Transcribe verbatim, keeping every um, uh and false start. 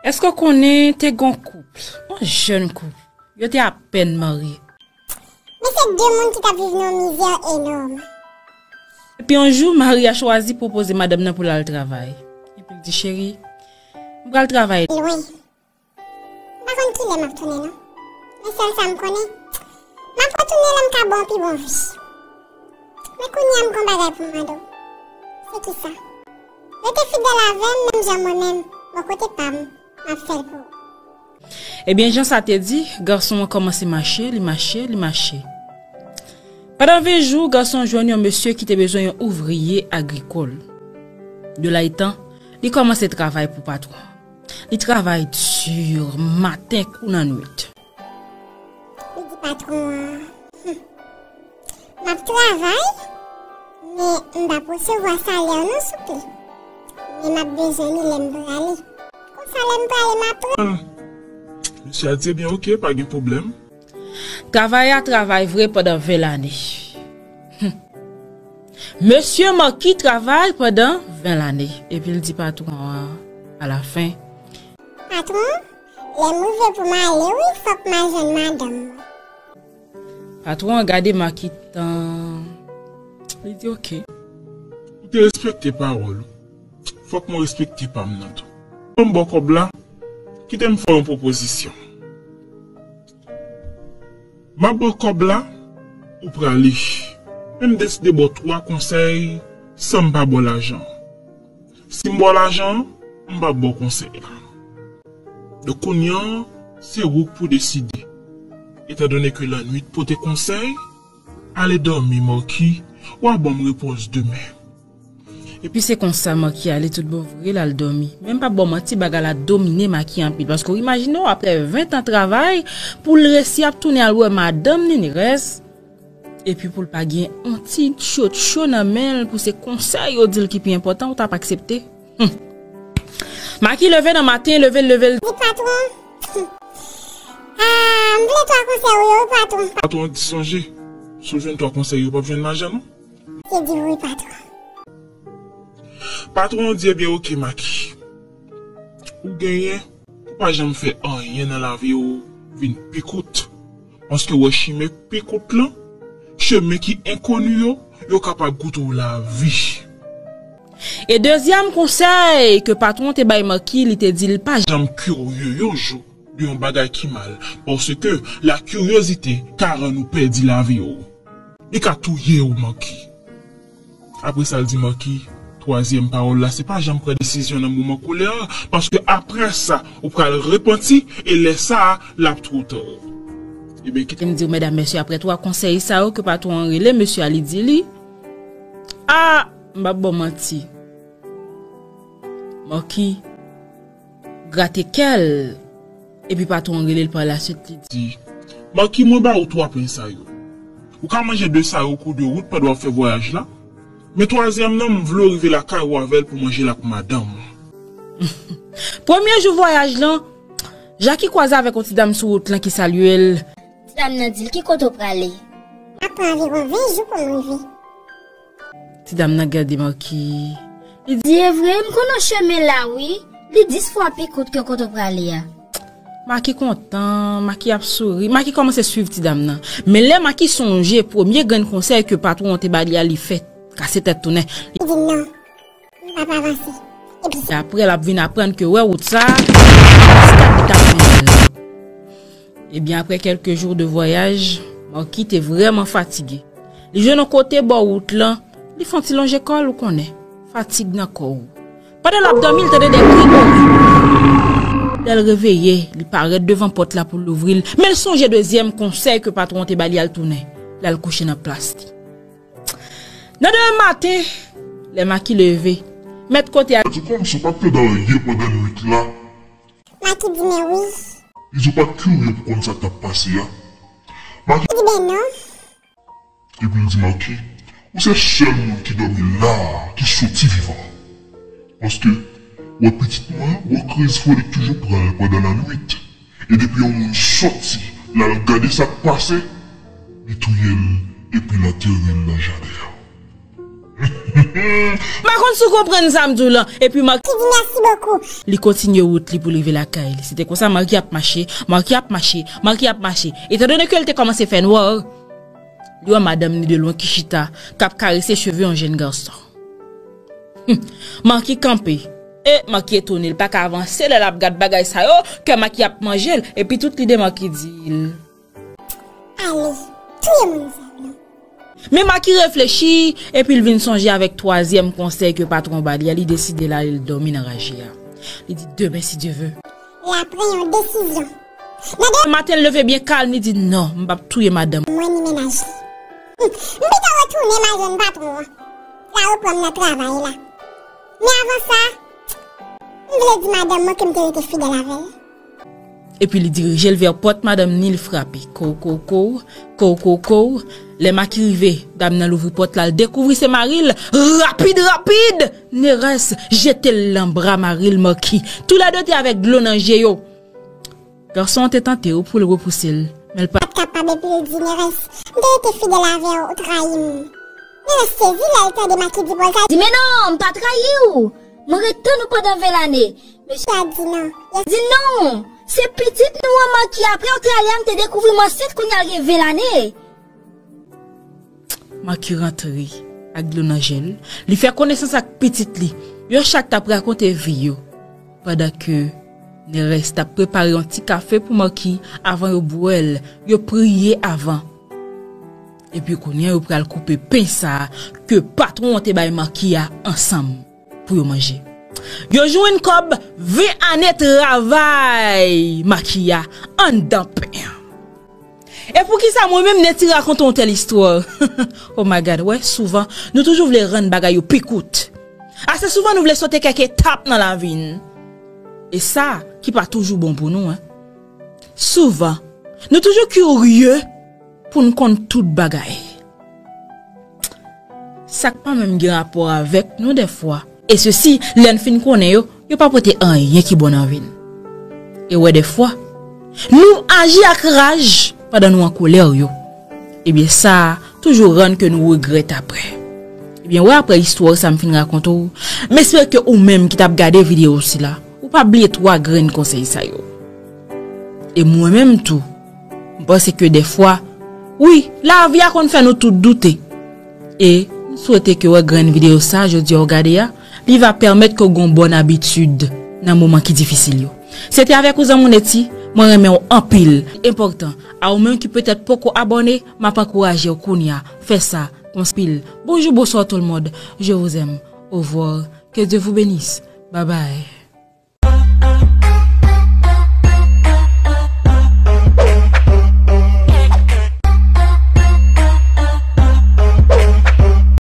Èske w konnen te gen yon koup, yon jèn koup, yo te apèn marye. Men se de moun ki t ap viv nan yon mizè enòm. Epi yon jou, mari a chwazi pwopoze madanm nan pou l al travay. Epi l di, cheri, m pral travay lwen. M pa konn kilè m ap tounen non. Men sèl sa m konnen, m ap retounen lè m ka ba w pi bon vi. Men kounye a m gen yon bagay pou m mande w. Se kisa? Rete fidèl avè m menm jan mwen menm, bò kote pa m, m ap fè l pou ou. Ebyen, jan sa te di, gason an kòmanse mache, li mache, li mache. Pandan ven jou, gason an jwenn yon mesye ki te bezwen yon ouvriye agrikòl. De la etan, li kòmanse travay pou patwon an. Li travay di, maten kou nan nwit. Li di patwon an, hmm, m ap travay, men m p ap resevwa salè non souple. Men m ap bezwen li lè m prale. Konsa lè m prale, m ap pran. Mesye a di, ebyen, oke, pa gen pwoblèm. Travay a travay vre pandan ven lane. Hmm. Mesye Marky travay pandan ven lane. Epi l di patwon an, alafen, patwon, lè m rive pou m ale wi, fòk m al jwenn madanm mwen. Patwon an gade Marky tan, li di, oke. Ou te respekte pawòl ou. Fòk mwen respekte pa m nan tou. Ban m ba w kòb la, kite m fè w yon pwopozisyon. M ap ba w kòb la, ou prale. Men m deside ba w twa konsèy san m pa ba w lajan. Si m ba w lajan an, m p ap ba w konsèy la. Donk kounye a, se ou k pou deside. Etandone ke lannwit pote konsèy, ale dòmi, Marky, w a ban m repons demen. Epi se konsa Marky ale tout bon vre, l al dòmi. Men m p ap ba w manti, bagay la domine Marky anpil. Paske w imajine w, apre ven tan travay, pou l resi ap tounen al wè madanm li, Nerès, epi pou l pa gen yon ti tchotcho nan men l, pou se konsèy yo di l ki pi enpòtan, ou t ap aksepte? Hmm. Marky leve nan maten, leve l, leve l. Di patwon, hmm, ah, m vle twa konsèy ou yo, wi, patwon. Patwon an di, sonje, si w jwenn twa konsèy yo, w p ap jwenn lajan non. Li di, wi, patwon. Patwon an di, ebyen, oke, Marky. Ou genyen pou pa janm fè anyen nan lavi w vin pi kout. Paske w wè chimen pi kout lan, chemen ki enkoni yo, yo kapab koute w lavi. E dezyèm konsèy ke patwon te bay Marky, li te di l pa janm kirye yon jou de yon bagay ki mal, paske la kiryozite ka rann ou pèdi lavi w. Li ka touye w, Marky. Apre sa, l di Marky, twazyèm pawòl la, se pa janm pran desizyon nan moman kolè a, paske apre sa, ou pral repanti, e lè sa a, l ap twò ta. Ebyen, kite m di w, medam, mesye, apre twa konsèy sa yo ke patwon an rele mesye a, li di li, a, m p ap ba w manti. Marky grate kè l, epi patwon an rele l pa laswit, li di, Marky, mwen ba ou twa pen sa yo. Ou ka manje de sa yo kou de wout pandan w ap fè vwayaj la. Men twazyèm nan, m vle w rive lakay ou avè l pou manje l ak madanm ou. Premye jou vwayaj lan, Jackie kwaze avèk yon ti dam sou wout lan ki salye l. Ti dam nan di l, ki kote w prale? M ap pran anviwon ven jou pou m rive. Ti dam nan gade Marky. Li di, e vre, m konn yon chemen la, wi. Li dis fwa pi kout ke kote w prale a. Marky kontan, Marky ap souri. Marky kòmanse swiv ti dam nan. Men lè Marky sonje premye grenn konsèy ke patwon an te ba li a, li fè kase tèt tounen. Li di, non, m p ap avanse. Epi apre, l ap vin aprann ke wè wout sa, se kat li t ap mennen l. Ebyen, apre kèlke jou de vwayaj, Marky te vrèman fatige. Li jwenn yon kote bò wout lan, li fè yon ti lonje kò l, ou konnen, fatig nan kò w. Pandan l ap dòmi, l tande de kri orib. Lè l reveye, li parèt devan pòt la pou l louvri l, men l sonje dezyèm konsèy ke patwon an te ba li al tounen, l al kouche nan plas li. Nan demen maten, lè Marky leve, mèt kote a di, kòmsi w pa t fè anyen pandan nwit la? Marky di, men wi. Li di, w pa t kirye pou konn sa k t ap pase a? Marky di, ben non. Epi l di Marky, ou se sèl moun ki dòmi la a ki soti vivan. Paske, wè pitit mwen, wè kriz foli k toujou pran l pandan lannwit. E depi yon moun soti, l al gade sa k pase, li touye l epi l antere l nan jaden an. M pa konn si w konprann sa m di w lan. Epi Marky di mèsi bokou. Li kontinye wout li pou l rive lakay li. Se te konsa Marky ap mache, Marky ap mache, Marky ap mache. Etandone ke l te kòmanse fè nwa, li wè madanm ni de lwen ki chita, k ap karese cheve yon jèn gason. Hum. Marky kanpe. E Marky etone, l pa ka avanse lè l ap gad bagay sa yo, kè Marky ap manje l. Epi tout lide Marky di l. Ale, touye moun sa yo. Men Marky reflechi, epi l vin sonje avèk twazyèm konsèy ke patwon ba li a, li deside l ale l dòmi nan raje a. Li di, demen, si Dye ve. L ap pran yon desizyon. Nan de maten, l leve byen kalm, li di, non, m p ap touye madanm mwen ni mennaj li. M pito retounen m al jwenn patwon an. L a reprann m nan travay la. Men avan sa, m vle di madanm mwen ke m te rete fidèl avè l. Epi li dirije l vè pòt madanm ni, l frape. Kow, kow, kow, kow, kow, kow. Lè Marky rive, dam nan louvri pòt la, l dekouvri se mari l. Rapid, rapid! Nerès jete l nan bra mari l, Marky. Toulède te avèk dlo nan je yo. Gason an te tante wi pou l repouse l, men l pa t kapab epi l di, Nerès, m te rete fidèl avè w, ou trayi m. Nerès sezi lè l tande Marky di pawòl sa. Di, men non, m pa trayi w. Mwen ret tann ou pandan ven lane. Mesye a di non. Di non. Se pitit nou an Marky, apre w trayi a, m te dekouvri m ansent kounye a l gen ven lane. Marky rantre ak dlo nan je l. Li fè konesans ak pitit li. Yo chak t ap rakonte vi yo. Pandan ke Nerès t ap prepare yon ti kafe pou Marky, avan yo bwè l, yo priye avan. Epi kounye a yo pral koupe pen sa a ke patwon an te bay Marky a ansanm pou yo manje. Yo jwenn kòb ven ane travay Marky a anndan pen an. E poukisa mwen menm Neti rakonte yon tèl istwa? Oh my God, wè, souvan, nou toujou vle rann bagay yo pi kout. Ase souvan nou vle sote kèk etap nan lavi n. E sa ki pa toujou bon pou nou, en. Souvan, nou toujou kirye pou n konn tout bagay. Sa k pa menm gen rapò avèk nou dèfwa. E sesi, lè n fin konnen yo, yo pa pote anyen ki bon nan vi n. E wè dèfwa, nou aji ak raj pandan nou an kolè yo. Ebyen sa a toujou rann ke nou regrèt apre. Ebyen wè, apre istwa sa m fin rakonte w, m espere ke ou menm ki t ap gade videyo sila, ou pa bliye twa grenn konsèy sa yo. E mwen menm tou, m panse ke dèfwa, wi, lavi a konn fè nou tout doute. E m swete ke wè grenn videyo sa jodi a w gade a, li va pèmèt ke w gen yon bòn abitid nan moman ki difisil yo. Se te avèk ou zanmi w Neti, mwen renmen w anpil. Enpòtan, a ou menm ki petèt poko abòne, m ap ankouraje w kounye a, fè sa, konsa pil. Bonjou, bonswa tout le monde. Je vous aime. Au revoir. Que Dieu vous bénisse. Bye bye.